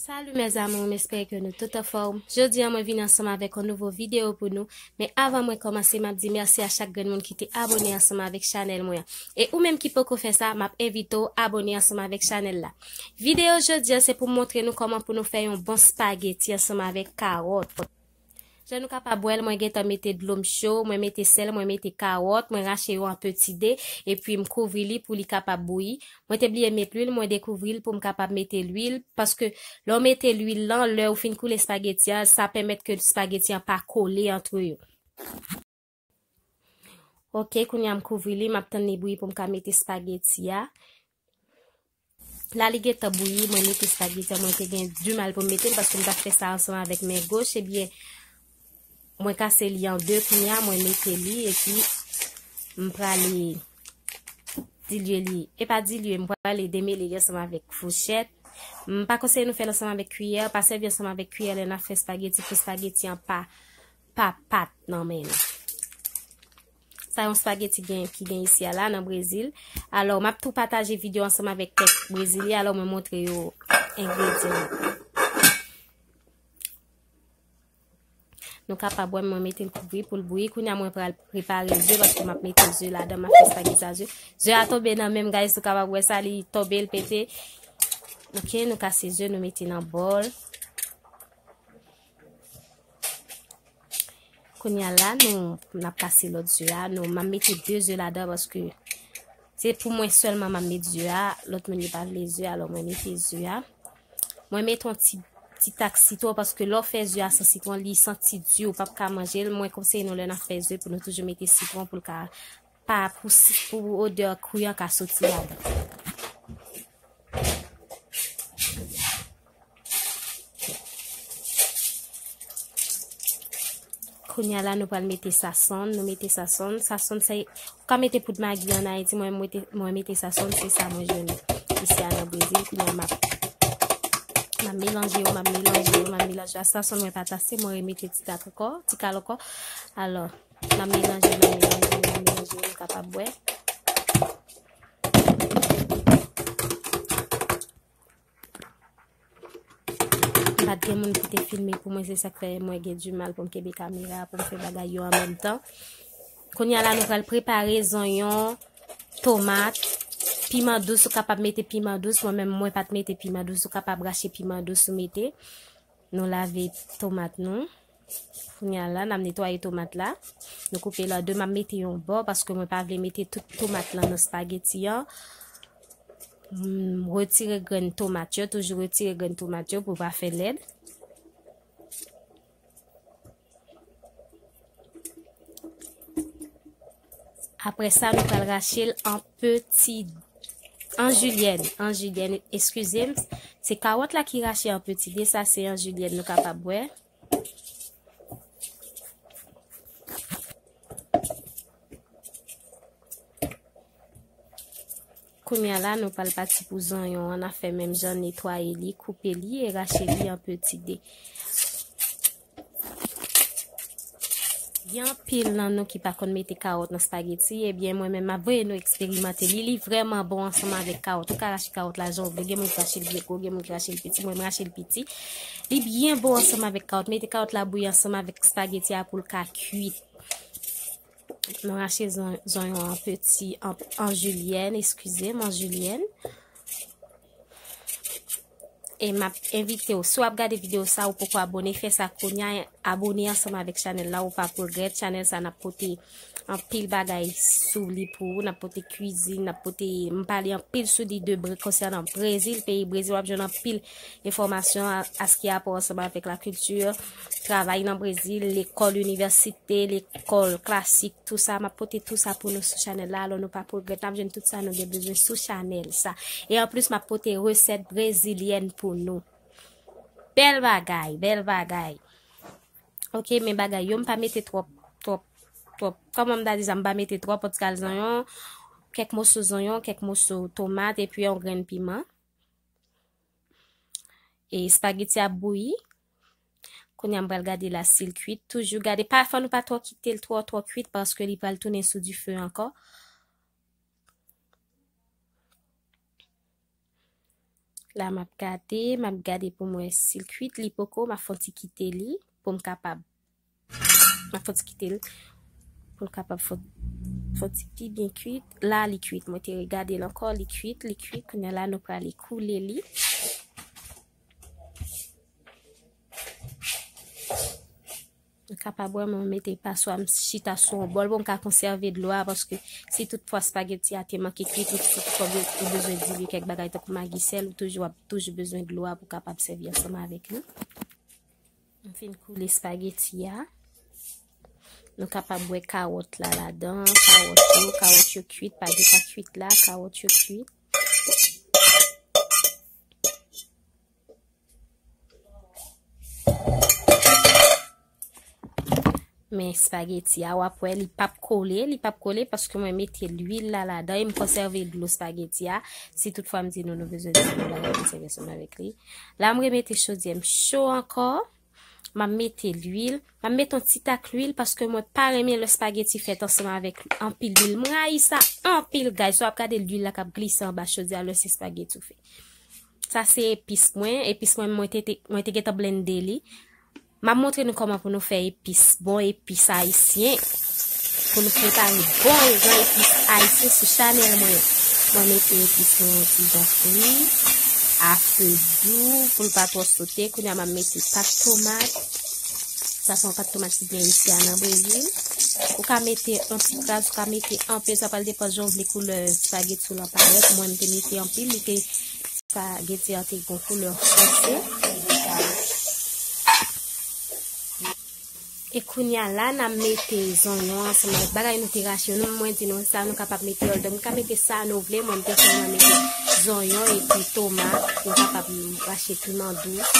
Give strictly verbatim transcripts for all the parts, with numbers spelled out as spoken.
Salut mes amours, m espere ke nou tout anfòm. Jodi a mwen vin ansanm avèk yon nouvo videyo pou nou. Men avan mwen kòmanse, m ap di mèsi a chak grenn moun ki te abone ansanm avèk chanèl mwen an. E ou menm ki poko fè sa, m ap envite w abone ansanm avèk chanèl la. Videyo jodi a se pou m montre nou kòman pou nou fè yon bon spageti ansanm avèk kawòt. Jan nou kapab wè l, mwen gentan mete dlo m cho, mwen mete sèl, mwen mete kawòt, mwen rache yo an peti de, epi m kouvri li pou li kapab bouyi. Mwen te bliye met lwil, mwen dekouvri l pou m kapab mete lwil, paske lè w mete lwil lan, lè ou fin koule espageti a, sa pèmèt ke espageti an pa kole antre yo. Ok, kounye a m kouvri li, m ap tann li bouyi pou m ka mete espageti a. La li gentan bouyi, mwen mete espageti a, mwen te gen dimal pou m mete l, paske m t ap fè sa ansanm avèk men goch, ebyen, mwen kase li an de kounye a, mwen mete li, epi m prale dilye li. E pa dilye, m prale demele li ansanm avèk fouchèt. M pa konseye nou fè l ansanm avèk kiyè, pa sèvi ansanm avèk kiyè lè n ap fè espageti, pou espageti an pa, pa pat nan men nou. Sa yon spageti gen, ki gen isi a la nan Brezil. Alò, m ap tou pataje videyo ansanm avèk kèk brezilyen. Alò, mwen montre yo engredyan yo. Nou kapab wè mwen mete l kouvri pou l bouyi. Kounye a mwen pral prepare ze, paske m ap mete ze ladan, m ap fè spageti a ze. Ze a tonbe nan men m, guys, nou kapab wè sa, li tonbe, l pete. Ok, nou kase ze, nou mete nan bòl. Kounye a la, nou, n ap kase lòt ze a. Nou, m ap mete de ze ladan paske se pou mwen sèlman m ap met ze a. Lòt moun yo pa vle ze, alò mwen mete ze a. Mwen mete yon ti, ti tak sitwon paske lè w fè ze a san sitwon, li santi di, ou p ap ka manje l. Mwen konseye nou lè n ap fè ze pou nou toujou mete sitwon pou l ka pa pou, pou odè kri an ka soti ladan. Kounye a la, nou pral mete sasonn. Nou mete sasonn. Sasonn, se, ou ka mete poud magi an Ayiti. Mwen, mwen mete, mwen mete sasonn, se sa mwen jwenn isi a nan Brezil. Kounye a, m ap, m ap melanje yo, m ap melanje yo, m ap melanje yo. Sasonn mwen pa t ase, mwen remete ti tak ankò, ti kal ankò. Alò, n ap melanje, n ap melanje, n ap melanje, nou kapab wè. M pa t gen moun ki te filme pou mwen, se sa k fè mwen gen dimal pou m kenbe kamera, pou m fè bagay yo an menm tan. Kounye a la, nou pral prepare zonyon, tomat, piman dous, ou kapab mete piman dous, mwen menm, mwen pa t mete piman dous, ou kapab rache piman dous ou mete. Nou lave tomat nou. Kounye a la, n ap netwaye tomat la. Nou koupe l an de, m ap mete yon bò, paske mwen pa vle mete tout tomat lan nan spageti an. M retire grenn tomat yo, toujou retire grenn tomat yo pou pa fè lèd. Apre sa, nou pral rache l an peti, an jilyèn, an jilyèn, eskize m. Se kawòt la ki rache an peti de, sa se an jilyèn, nou kapab wè. Kounye a la, nou pral pati pou zonyon an. N a fè menm jan, netwaye li, koupe li e rache li an peti de. Gen anpil nan nou ki pa konn mete kawòt nan spageti, ebyen, mwen menm, m ap voye nou eksperimante li. Li vrèman bon ansanm avèk kawòt. Ou ka rache kawòt la jan w vle. Gen moun ki rache l byen gwo, gen moun ki rache l piti. Mwen, m rache l piti. Li byen bon ansanm avèk kawòt. Mete kawòt la bouyi ansanm avèk spageti a pou l ka kwit. Nou rache zon-, zonyon an peti, an, an jilyèn, eskize m, an jilyèn. E m ap envite w, si w ap gade videyo sa, ou poko abone, fè sa kounye a, abone ansanm avèk chanèl la, ou p ap regrèt. Chanèl sa, n ap pote anpil bagay sou li pou ou, n ap pote kwizin, n ap pote, m pale anpil sou li de Bre-, konsènan Brezil, peyi Brezil, w ap jwenn anpil enfòmasyon a, a s ki rapò ansanm avèk lakilti, travay nan Brezil, lekòl, inivèsite, lekòl klasik, tou sa, m ap pote tou sa pou nou sou chanèl la. Alò, nou p ap regrèt, n ap jwenn tout sa nou gen bezwen sou chanèl sa. E anplis, m ap pote resèt brezilyèn pou nou. Bèl bagay, bèl bagay. Ok, men bagay yo, m pa mete twòp, twòp, twòp. Kòman m ta di sa, m pa mete twòp, yon ti kal zonyon, kèk moso zonyon, kèk moso tomat, epi yon grenn piman. E espageti ap bouyi. Kounye a m pral gade la si l kwit. Toujou gade. Pa, fò nou pa twò kite l twò, twò kwit paske li pral tounen sou dife ankò. La, m ap gade, m ap gade pou m wè si l kwit, li poko, m ap fè yon ti kite li pou m kapab, m ap fè yon ti kite l pou l kapab fè, fè yon ti pi byen kwit. La, li kwit. Mwen te regade l ankò, li kwit, li kwit. Kounye a la, nou prale koule li. Nou kapab wè mwen mete paswa m chita sou yon bòl pou m ka konsève dlo a, paske si tout fwa espageti a te manke kwit, ou si ou bezwen dilye kèk bagay tankou magi sèl, ou toujou ap toujou bezwen dlo a pou w kapab sèvi ansanm avèk li. M fin koule espageti a. Nou kapab wè kawòt la ladan, kawòt yo, kawòt yo kwit, pa gen pa kwit la, kawòt yo kwit. Men espageti a, w ap wè, li p ap kole, li p ap kole paske mwen mete lwil la ladan e m konsève dlo espageti a. Si tout fwa m di nou, nou bezwen di nou bagay, nou sèvi ansanm avèk li. La, m remete chodyè m cho ankò. M ap mete lwil. M ap mete yon ti tak lwil paske mwen pa renmen lè espageti fèt ansanm avèk anpil lwil. M rayi sa anpil, guys. So, w ap gade lwil la k ap glise anba chodyè a lè se espageti w fè. Sa se epis mwen. Epis mwen, mwen te, te, mwen te gentan blende li. M ap montre nou kòman pou nou fè epis, bon epis ayisyen. Pou nou prepare bon jan epis ayisyen sou chanèl mwen. Mwen mete epis mwen yon ti jan fri, a fe dou, pou l pa twò sote. Kounye a m ap mete pat tomat. Sa se yon pat tomat ki gen isi a nan Brezil. Ou ka mete yon ti kras, ou ka mete anpil, sa pral depann jan w vle koulè espageti w lan parèt. Mwen, m te mete anpil, li te, espageti an te gen yon koulè fonse. E kounye a la, n ap mete zonyon ansanm avèk bagay nou te rache yo. Nou, mwen di nou sa, nou kapab mete yo. Donk, nou ka mete sa nou vle. Mwen, m te fè mwen mete zonyon epi tomat. Nou kapab rache piman dous.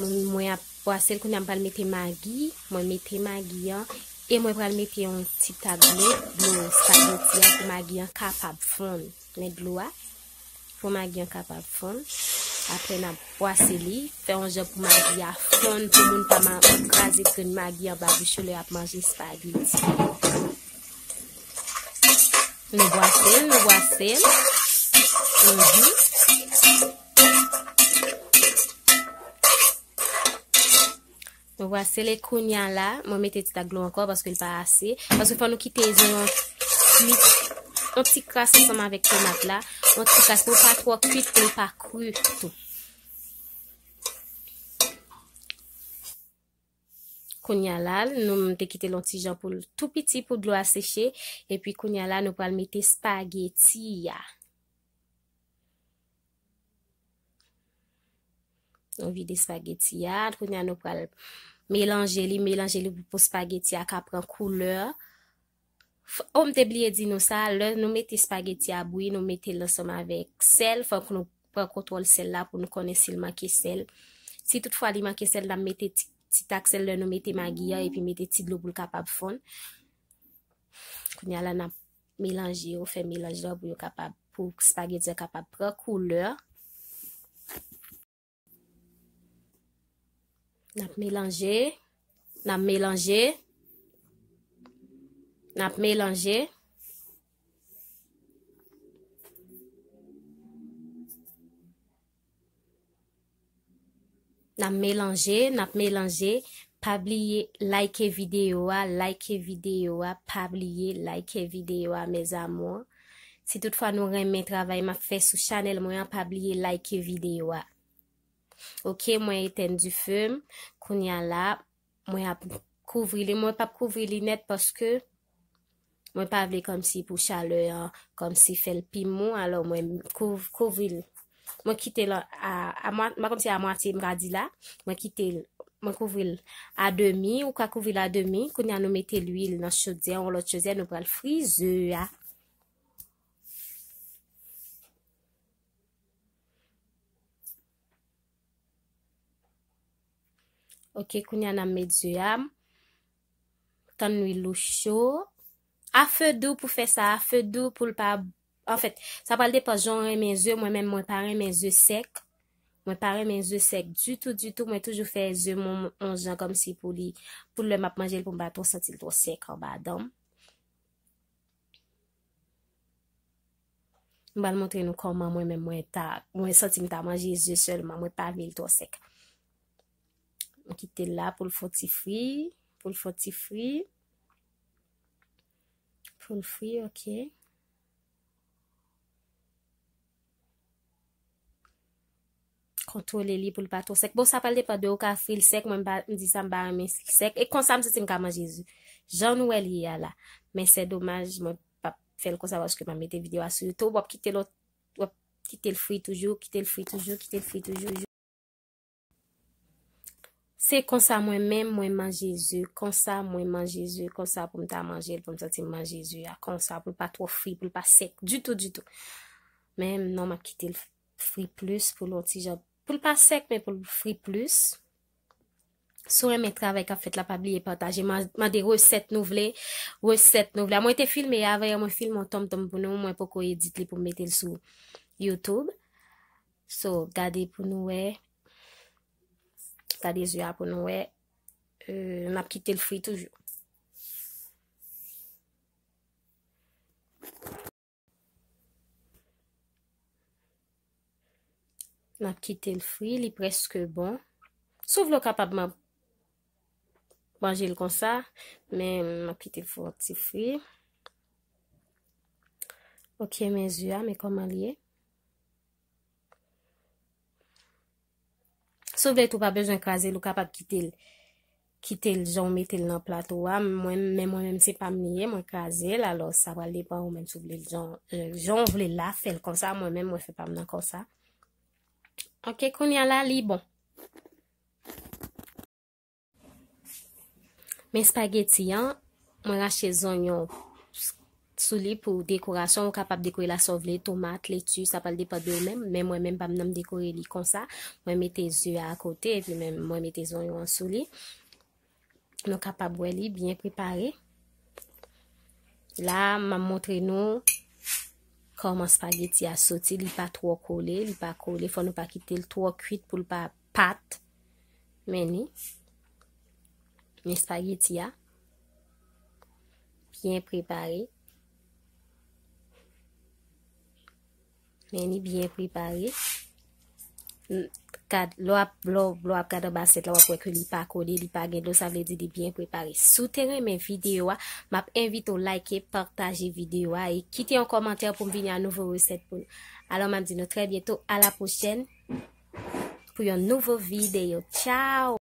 Mwen, mwen ap bwase l, kounye a m pral mete magi. Mwen mete magi an. E mwen pral mete yon ti tak dlo, dlo espageti a pou magi an kapab fonn. Men dlo a, pou magi an kapab fonn. Apre, n ap bwase li, fè yon jan pou magi a fonn, pou moun pa ma-, kraze grenn magi anba bouch yo lè y ap manje espageti. Nou bwase l, nou bwase l. Mhm. Nou bwase l, e kounye a la, mwen mete ti tak dlo ankò paske l pa ase. Paske fò nou kite zonyon kwit, yon ti kras ansanm avèk tomat la. Yon ti kras pou l pa twò kwit, pou l pa kri tou. Kounye a la, nou, m te kite l yon ti jan pou l tou piti pou dlo a seche. Epi kounye a la, nou pral mete espageti a. Nou vide espageti a. Kounye a, nou pral melanje li, melanje li pou, pou espageti a ka pran koulè. F-, oh, m te bliye di nou sa, lè nou mete espageti a bouyi, nou mete l ansanm avèk sèl, fòk nou pran kontwòl sèl la pou nou konnen si l manke sèl. Si toutfwa li manke sèl, n ap mete ti, ti tak sèl lè nou mete magi a, epi mete ti dlo pou l kapab fonn. Kounye a la, n ap melanje yo, fè melanj la pou yo kapab, pou espageti a kapab pran koulè. N ap melanje, n ap melanje, n ap melanje. N ap melanje, n ap melanje. Pa bliye like videyo a, like videyo a, pa bliye like videyo a, mes amours. Si toutfwa nou renmen travay m ap fè sou chanèl mwen an, pa bliye like videyo a. Ok, mwen etèn dife m. Kounye a la, mwen ap kouvri li. Mwen p ap kouvri li nèt paske mwen pa vle kòmsi pou chalè an, kòmsi fè l pi mou. Alò, mwen kouv-, kouvri l. Mwen kite l a, a mwa-, mwen kòmsi a mwatye, m ka di la. Mwen kite l, mwen kouvri l a demi, ou ka kouvri l a demi. Kounye a, nou mete lwil nan chodyè, yon lòt chodyè, nou pral fri ze a. Ok, kounye a n ap met ze a. Tann lwil ou cho. A fe dou pou fè sa, a fe dou pou l pa, anfèt, sa pral depann jan w renmen ze. Mwen menm, mwen pa renmen ze sèk. Mwen pa renmen ze sèk ditou, ditou. Mwen toujou fè ze mwen yon jan kòmsi pou li, pou lè m ap manje l, pou m pa twò santi l twò sèk anba dan m. M pral montre nou kòman mwen menm mwen ta, mwen santi m ta manje ze sèlman, mwen pa vle l twò sèk. M kite l la pou l fon ti fri, pou l fon ti fri. Pou l fri, ok. Kontwole li pou l pa twò sèk. Bon, sa pral depann de ou ka fri l sèk, mwen m pa, m di sa m pa renmen fri l sèk. E konsa m santi m ka manje ze. Jan nou wè l ye a la. Men se domaj, mwen p ap fè l konsa paske m ap mete videyo a sou YouTube. W ap kite l, w ap kite l fri toujou, kite l fri toujou, kite l fri toujou. Se konsa mwen menm, mwen manje ze, konsa mwen manje ze, konsa pou m ta manje l, pou m santi m manje ze a, konsa pou l pa twò fri, pou l pa sèk, ditou, ditou. Men non, m ap kite l fri plis pou l yon ti jan, pou l pa sèk, men pou l fri plis. Si w renmen travay k ap fèt la, pa bliye pataje, man-, mande resèt nou vle, resèt nou vle. Mwen te filme avè, mwen filme yon tonmtonm pou nou, mwen poko edit li pou m mete l sou YouTube. So, gade pou nou wè. Gade ze a pou nou wè. Euh, n ap kite l fri toujou. N ap kite l fri, li prèske bon. Si w vle, w kapab man-, manje l konsa, men m ap kite l fè yon ti fri. Ok, men ze a, men kòman l ye. Si w vle tou, pa bezwen kraze l, ou kapab kite l, kite l jan w mete l nan plato a. Mwen, men mwen menm, se pa m li ye, mwen kraze l. Alò, sa pral depann ou menm si w vle l jan, jan w vle l la, fè l konsa. Mwen menm, mwen fè pa m nan konsa. Ok, kounye a la, li bon. Men espageti an, mwen rache zonyon sou li pou dekorasyon. Ou kapab dekore l a sa w vle, tomat, leti, sa pral depann de ou menm. Men mwen menm, pa m nan m dekore li konsa. Mwen mete ze a akote, epi men mwen mete zonyon an sou li. Nou kapab wè li byen prepare. La, m ap montre nou kòman espageti a soti. Li pa twò kole, li pa kole. Fò nou pa kite l twò kwit pou l pa pat. Men ni. Men espageti a. Byen prepare. Men ni byen prepare. N-, gad, lè w ap, lè w, lè w ap gade anba asyèt la, w ap wè ke li pa kole, li pa gen dlo, sa vle di li byen prepare. Si w te renmen videyo a, m ap envite w like, pataje videyo a e kite yon kòmantè pou m vini a nouvo resèt pou nou. Alò, m ap di nou trè byento, a la pwochèn pou yon nouvo videyo. Tchao!